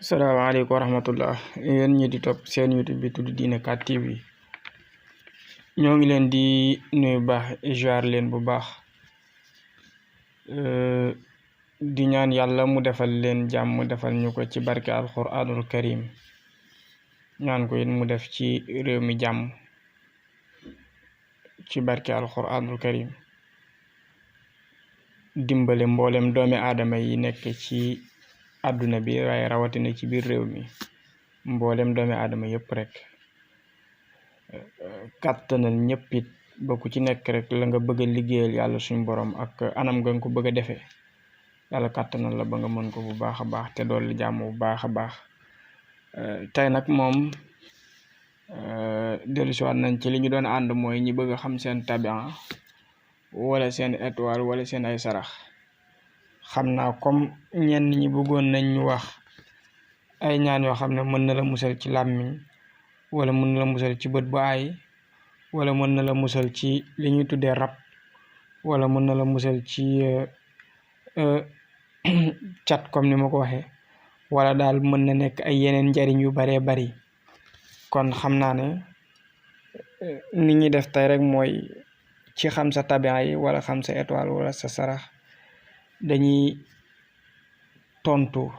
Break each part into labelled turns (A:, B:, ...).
A: salaamaaleykum wa rahmatullah yéen ñi di topp seen YouTube bi tudd Diine 4 TV ñoo ngi leen di nuyu baax jaar leen bu baax di ñaan yàlla mu defal leen jàmm mu defal ñu ko ci barke alquranul karim ñaan ko it mu def ci réew mi jàmm ci barke alquranul karim dimbale mboolem doomi aadama yi nekk ci àdduna bi waaye rawatina ci biir réew mi mboolem doomi aadama yëpp rek kàttanal ñëpp it ba ku ci nekk rek la nga bëgg a liggéeyal yàlla suñu borom ak anam nga ko bëgg a defee yàlla kàttanal la ba nga mën ko bu baax a baax te dolli jàmm bu baax a baax tey nag moom dellusiwaat nañ ci li ñu doon ànd mooy ñi bëgg a xam seen tabian wala seen étoile wala seen ay sarax xam naa comme ñenn ñi bëggoon nañ ñu wax ay ñaan yoo xam ne mën na la musal ci làmmiñ wala mën na la musal ci bët bu aay wala mën na la musal ci li ñuy tuddee rab wala mën na la musal ci cat comme ni ma ko waxee wala daal mën na nekk ay yeneen njariñ yu baree bari kon xam naa ne ni ñuy def tey rek mooy ci xam sa tabian yi wala xam sa étoile wala sa sarax dañuy tontu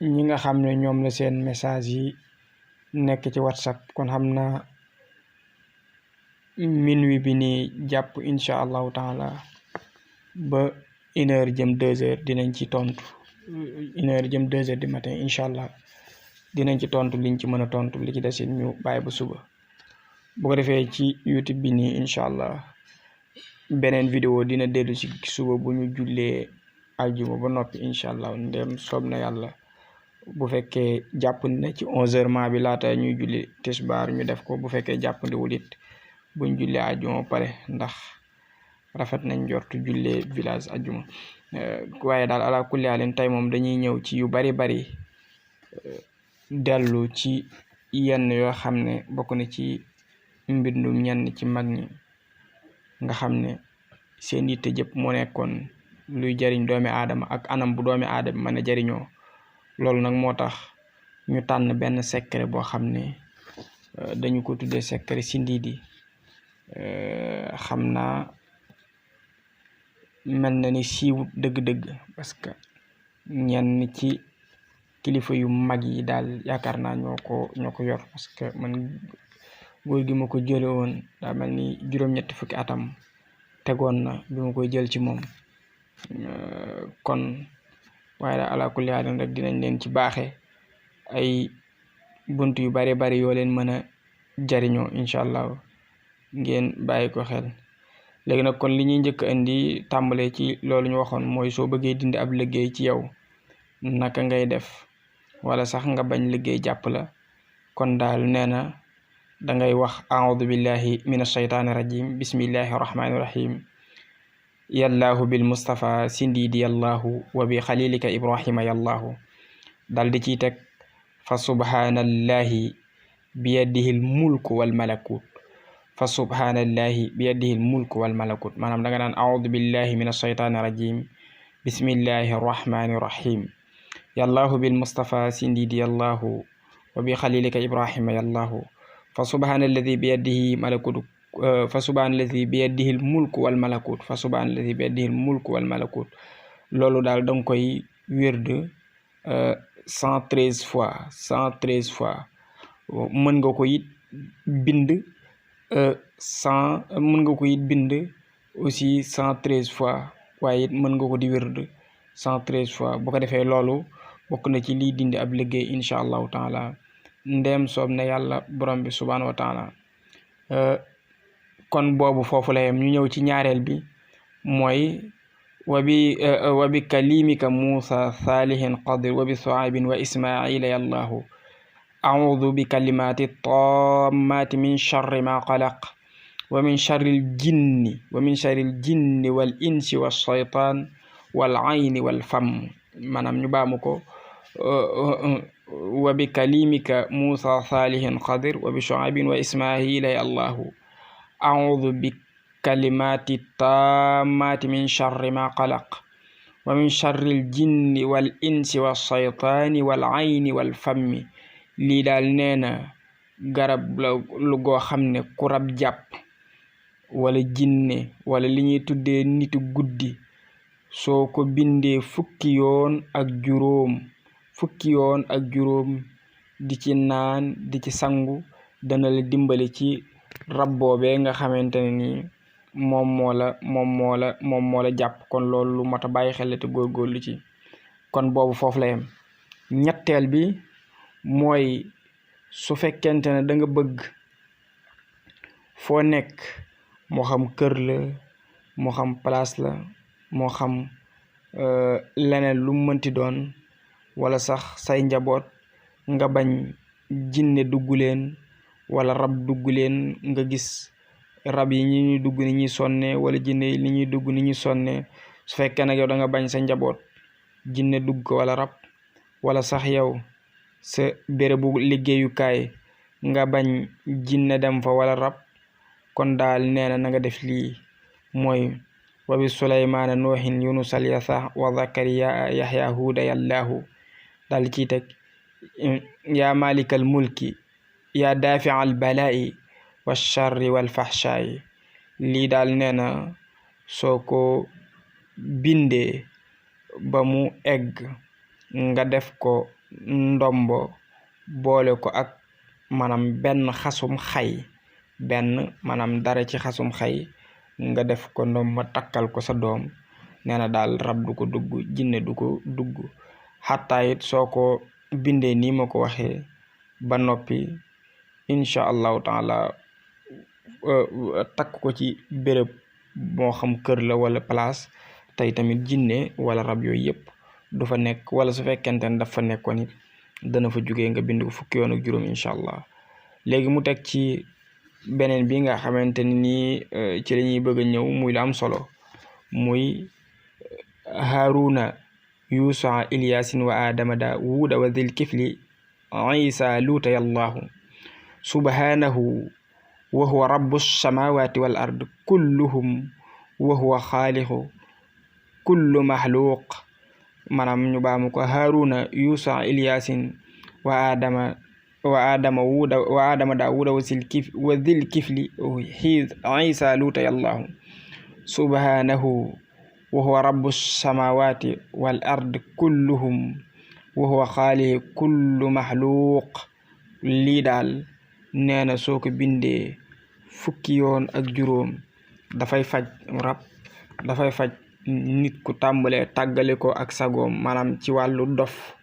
A: ñi nga xam ne ñoom la seen message yi nekk ci WhatsApp kon xam naa minuit bi nii jàpp incha allahu taala ba 1h jëm 2h dinañ ci tontu 1h jëm 2h du matin incha allah dinañ ci tontu liñ ci mën a tontu li ci desit ñu bàyyi ba suba bu ko defee ci YouTube bi nii incha allah beneen vidéo dina dellu ci suba bu ñu jullee aljuma ba noppi incha allah ndem soob na yàlla bu fekkee jàppandi na ci 11h maa bi laata ñuy julli tisbaar ñu def ko bu fekkee jàppandiwul it buñ jullee aljuma pare ndax rafet nañ njortu jullee village aljuma waaye daal ala kulli haalin tey moom dañuy ñëw ci yu bari dellu ci yenn yoo xam ne bokk na ci mbindum ñenn ci mag ñi nga xam ne seen yitte jëpp moo nekkoon luy jariñ doomi aadama ak anam bu doomi aadama mën a jariñoo loolu nag moo tax ñu tànn benn secret boo xam ne dañu ko tuddee secret Sindiidi xam naa mel na ni siiwut dëgg-dëgg parce que ñenn ci kilifa yu mag yi daal yaakaar naa ñoo ko yor parce que man góor gi ma ko jële woon daa mel ni juróom-ñetti fukki atam tegoon na bi ma koy jël ci moom kon waaye daal ala kulli haal rek dinañ leen ci baaxe ay bunt yu bari yoo leen mën a jariñoo incha allah ngeen bàyyi ko xel léegi nag kon li ñuy njëkk indi tàmbalee ci loolu ñu waxoon mooy soo bëggee dindi ab liggéey ci yow naka ngay def wala sax nga bañ liggéey jàpp la kon daal nee na dangay wax a'udhu billahi minash shaytaani rajim bismillahi rahmani rahim yallaahu bil mustafa Sindiidi yallaahu wa bi xalilika ibrahima yallaahu dal di ciy teg fa subhanallahi bi yadihil mulku wal malakut fa subhanallahi bi yadihil mulku wal malakut maanaam da nga naan a'udhu billahi minash shaytaani rajim bismillahi rahmani rahim yallaahu bil mustafa Sindiidi yallaahu wa bi xalilika ibrahima yallaahu fa subhanalladi bi yadihi malakut fa subhanalladi bi yadihil mulku wal malakut fa subhanalladi bi yadihil mulku wal malakut loolu daal danga koy wérd 113 fois mën nga ko it bind aussi 113 fois waaye it mën nga ko di wérd 113 fois bu ko defee loolu bokk na ci liy dindi ab liggéey incha allahu taala ndeem soob na yàlla borom bi subhanahu wa taala kon boobu foofu la yem ñu ñëw ci ñaareel bi mooy wa bi kalimika Muusa Saalihin Qadir wa bi Suaybin wa Ismaila yallaahu a'udhu bi kalimati tammati min sharri ma qalaq wa min sharril jinni wal insi was shaytan wal ayni wal fam maanaam ñu baamu ko wa bi kalimika Muusa Saalihin Qadir wa bi Suaybin wa Ismaila yallaahu a'udhu bi kalimati tammati min sharri ma qalaq wa min charril jinni wal insi wa shaytaani wal ayni wal fammi lii daal nee na garab la lu goo xam ne ku rab jàpp wala jinne wala li ñuy tuddee nitu guddi soo ko bindee fukki yoon ak juróom di ci naan di ci sangu dana la dimbali ci rab boobee nga xamante ne ni moom moo la jàpp. kon loolu lu mat a bàyyi xel te góorgóorlu ci. kon boobu foofu la yem. ñetteel bi mooy su fekkente ne da nga bëgg foo nekk moo xam kër la moo xam place la moo xam leneen lu mënti doon wala sax say njaboot nga bañ jinne dugg leen wala rab dugg leen, nga gis rab yi ñi ñuy dugg ni ñuy sonne wala jinne yi ni ñuy dugg ni ñuy sonne. su fekkee nag yow da nga bañ sa njaboot jinne dugg ko wala rab, wala sax yow sa bérébu liggéeyukaay nga bañ jinne dem fa wala rab, kon daal nee na nga def lii mooy wa bi sulaymaana noohin yunus alyasa wa zakariya yaxya huuda yallaahu daal ciy teg yaa malikal mulki yaa daafi al balaa'i wa charri wal fahshaa'i. lii daal nee na soo ko bindee ba mu egg nga def ko ndombo boole ko ak maanaam benn xasum xay, maanaam dara ci xasum xay nga def ko ndomba takkal ko sa doom. nee na daal rab du ko dugg, jinne du ko dugg. xataa it soo ko bindee nii ma ko waxee ba noppi incha allahu taala takk ko ci béréb moo xam kër la wala place, tey tamit jinne wala rab yooyu yëpp du fa nekk, wala su fekkente ne daf fa nekkoon it dana fa jugee. nga bind ko fukki yoon ak juróom incha allah. léegi mu teg ci beneen bi nga xamante ni ci la ñuy bëgg a ñëw muy la am solo, muy Haaruna Yuusa Ilyasin wa Adama Daawuda wa Dhil Kifli Isa Luuta yallahu subhanahu wa huwa rabbu samawati wal ard kulluhum wa huwa xaaliqu kullu maxluuq. maanaam ñu baamu ko Haaruna Yuusa Ilyasin wa Adama Daawuda wa Dhil Kifli Isa Luuta yallahu subhanahu wa huwa rabbu samawati wal ard kulluhum wa huwa xaaliqu kullu maxluuq. lii daal nee na soo ko bindee fukki yoon ak juróom dafay faj rab, dafay faj nit ku tàmbalee tàggale ko ak sagoom maanaam ci wàllu dof,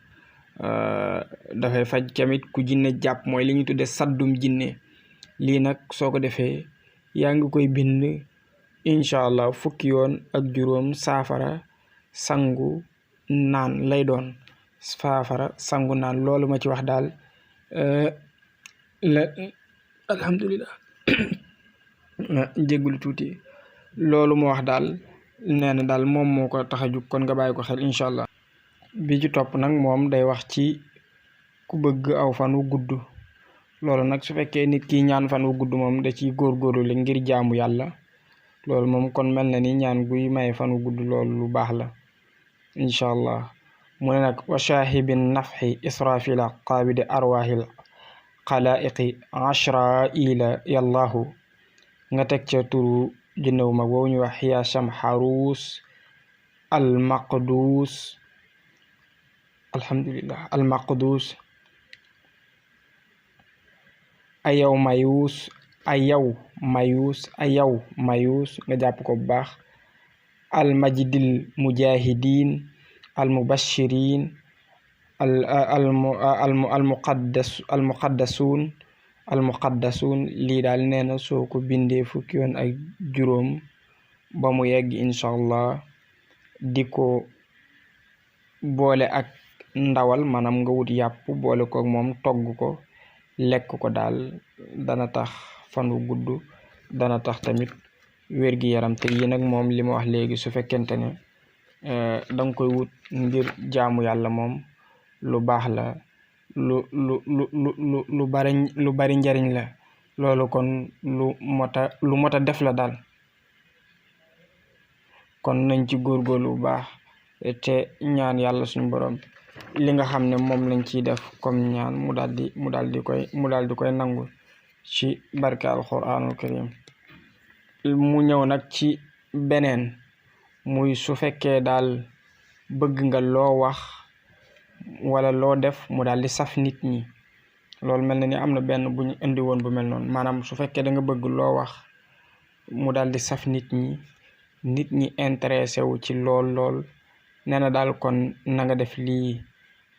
A: dafay faj tamit ku jinne jàpp mooy li ñu tudde saddum jinne. lii nag soo ko defee yaa ngi koy bind incha allah fukki yoon ak juróom. saafara sangu naan lay doon, saafara sangu naan. loolu ma ci wax daal alhamdulillah jéggulu tuuti. loolu ma wax daal nee na daal moom moo ko tax a jug, kon nga bàyyi ko xel incha allah. bi ci topp nag moom day wax ci ku bëgg aw fan wu gudd. loolu nag su fekkee nit ki ñaan fan wu gudd moom da ciy góorgóorlu le ngir jaamu yàlla. loolu moom kon mel na ni ñaan guy may fan wu gudd loolu lu baax la incha allah. mu ne nag wa shaahibin nafxi israfila qaabidi arwaahil xalaiqi ashraila yallahu nga teg ca turu jinne wu mag boobu ñuy wax xiya shamharuus almaqduus. alhamdulillah almaqduus ayaw mayuus nga jàpp ko bu baax. almajdil mujahidin almubashirin almuqaddasuun. lii daal nee na soo ko bindee fukki yoon ak juróom ba mu yegg incha allah di ko boole ak ndawal, maanaam nga wut yàpp boole ko ak moom togg ko lekk ko daal dana tax fan wu gudd, dana tax tamit wér-gi-yaram. te yi nag moom li ma wax léegi su fekkente ne danga koy wut ngir jaamu yàlla moom lu baax la, lu bari njariñ la. loolu kon lu mota def la daal. kon nañ ci góorgóorlu bu baax te ñaan yàlla suñu borom li nga xam ne moom lañ ciy def comme ñaan mu daal di koy nangu ci barke alquranul karim. mu ñëw nag ci beneen muy su fekkee daal bëgg nga loo wax wala loo def mu daal di saf nit ñi. loolu mel na ni am na benn bu ñu indi woon bu mel noonu, maanaam su fekkee da nga bëgg loo wax mu daal di saf nit ñi intéressé wu ci lool nee na daal kon na nga def lii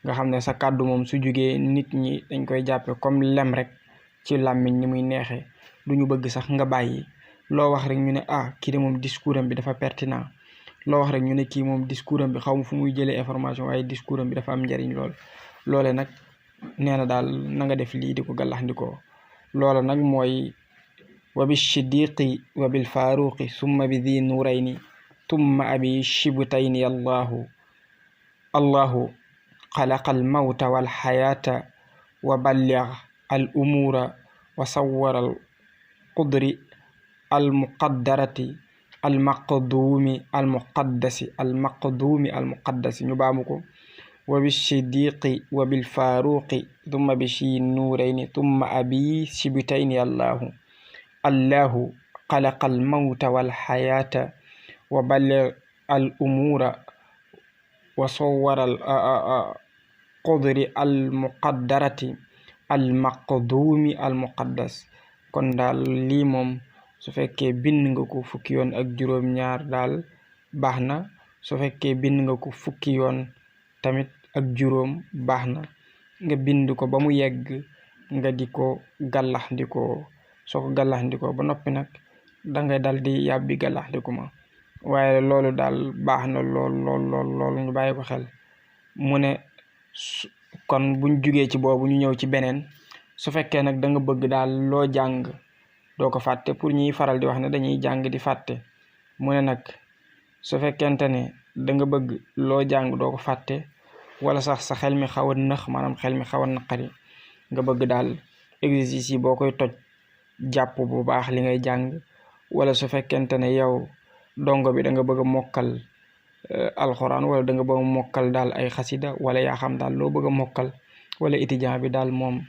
A: nga xam ne sa kàddu moom su jugee nit ñi dañ koy jàppe comme lem rek ci làmmiñ ni muy neexee, du ñu bëgg sax nga bàyyi. loo wax rek ñu ne kii de moom discours am bi dafa pertinent, loo wax rek ñu ne kii moom discours am bi xaw ma fu muy jëlee information waaye discours am bi dafa am njariñ loole nag nee na daal na nga def lii di ko gàllaxndikoo. loola nag mooy wa bi siddiqi wa bil faaruqi summa bi di nuurayni tumma abi shibtayni allahu xalaqa al mawta wal xayaata wa balligh al umuura wa sawwara al qudri al muqaddarati al maqduumi al muqaddasi ñu baamu ko wa bi siddiqi wa bil faaruqi tumma bi shi nuurayni tumma abi shibtayni allahu xalaqa al mawta wal xayaata wa balligh al umuura wa sawwara al qudri al muqaddarati al maqduumi al muqaddas. kon daal lii moom su fekkee bind nga ko fukki yoon ak juróom-ñaar daal baax na, su fekkee bind nga ko fukki yoon tamit ak juróom baax na, nga bind ko ba mu yegg nga di ko gàllaxndikoo. soo ko gàllaxndikoo ba noppi nag dangay dal di yàbbi gàllaxndiku ma, waaye loolu daal baax na lool ñu bàyyi ko xel. mu ne kon buñ jugee ci boobu ñu ñëw ci beneen. su fekkee nag da nga bëgg daal loo jàng doo ko fàtte, pour ñuy faral di wax ne dañuy jàng di fàtte, mu ne nag su fekkente ne da nga bëgg loo jàng doo ko fàtte wala sax sa xel mi xaw a nëx, maanaam xel mi xaw a naqari, nga bëgg daal exercice yi boo koy toj jàpp bu baax li ngay jàng, wala su fekkente ne yow dongo bi da nga bëgg a mokkal alxuraan wala da nga bëgg a mokkal daal ay xasida wala yaa xam daal loo bëgg a mokkal, wala étudiant bi daal moom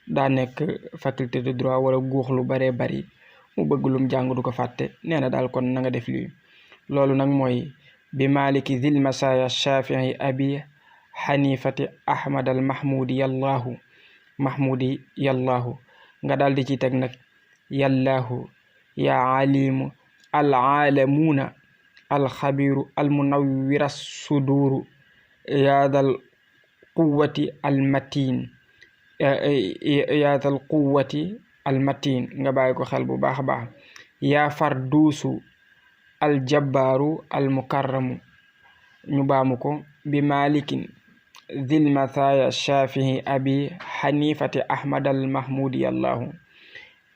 A: daa nekk faculté de droit wala guux lu baree bari mu bëgg lum jàng du ko fàtte, nee na daal kon na nga def lii. loolu nag mooy bi maliki zil masaya shafii abi xanifati ahmad al mahmudi yallahu nga daal di ci teg nag yallahu ya alimu al aalamuuna al xabiru al munawwira suduru yaadal quwwati al matin yaadal quwwati al matin nga bàyyi ko xel bu baax a baax. yaa farduusu al jabbaaru al mukarramu ñu baamu ko bi malikin zil mathaya shafii abi xanifati ahmad al mahmudi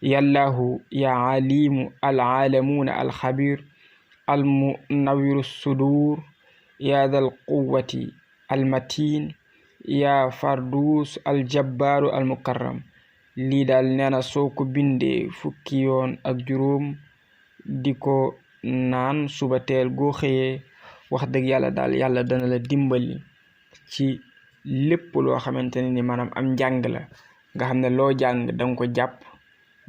A: yallahu ya alimu al aalamuuna al xabir al munawwiru sudur ya dal quwwati al matin ya farduus al jabbaaru al mukarram. lii daal nee na soo ko bindee fukki yoon ak juróom di ko naan suba teel goo xëyee, wax dëgg yàlla daal yàlla dana la dimbali ci lépp loo xamante ne ni maanaam am njàng la nga xam ne loo jàng danga ko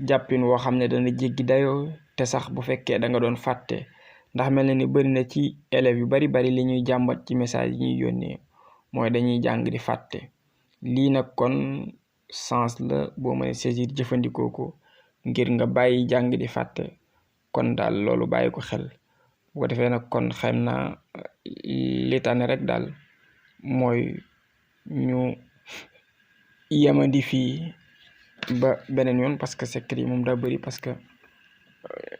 A: jàppin woo xam ne dana jéggi dayoo, te sax bu fekkee da nga doon fàtte, ndax mel na ni bëri na ci élèves yu bari li ñuy jàmbat ci message yi ñuy yónnee mooy dañuy jàng di fàtte. lii nag kon sens la boo mën a saisir jëfandikoo ko ngir nga bàyyi jàng di fàtte, kon daal loolu bàyyi ko xel. bu ko defee nag kon xam naa li tane rek daal mooy ñu yemandi fii ba beneen yoon, parce que secret yi moom daa bëri, parce que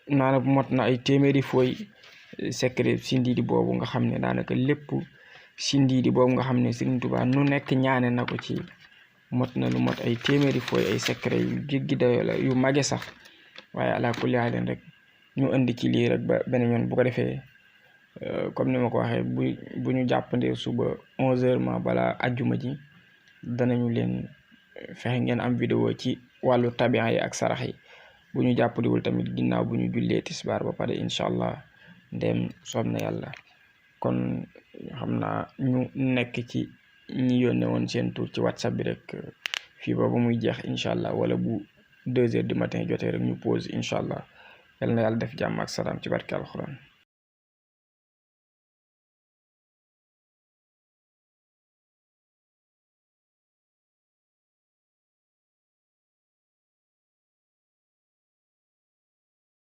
A: naana mot na ay téeméeri fooy secret sindiidi boobu nga xam ne daanaka lépp sindiidi boobu nga xam ne Sëriñ Tuubaa nu nekk ñaane na ko ci, mot na lu mot ay téeméeri fooy ay secret yu jéggi dayoo la yu mage sax. waaye ala kulli haalin rek ñu indi ci lii rek ba beneen yoon. bu ko defee comme ni ma ko waxee bu ñu jàppandee suba 11h ma bala ajjuma ji danañu leen fexe ngeen am vidéo ci wàllu tabian yi ak sarax yi. bu ñu jàppandiwul tamit ginnaaw bu ñu jullee tisbaar ba pare incha allah ndem soob na yàlla. kon xam naa ñu nekk ci ñi yónnee woon seen tur ci WhatsApp bi rek fii ba muy jeex incha allah wala bu 2 heures du matin jotee rek ñu pause incha allah yal na yàlla def jàmm ak salaam ci barke alxuraan.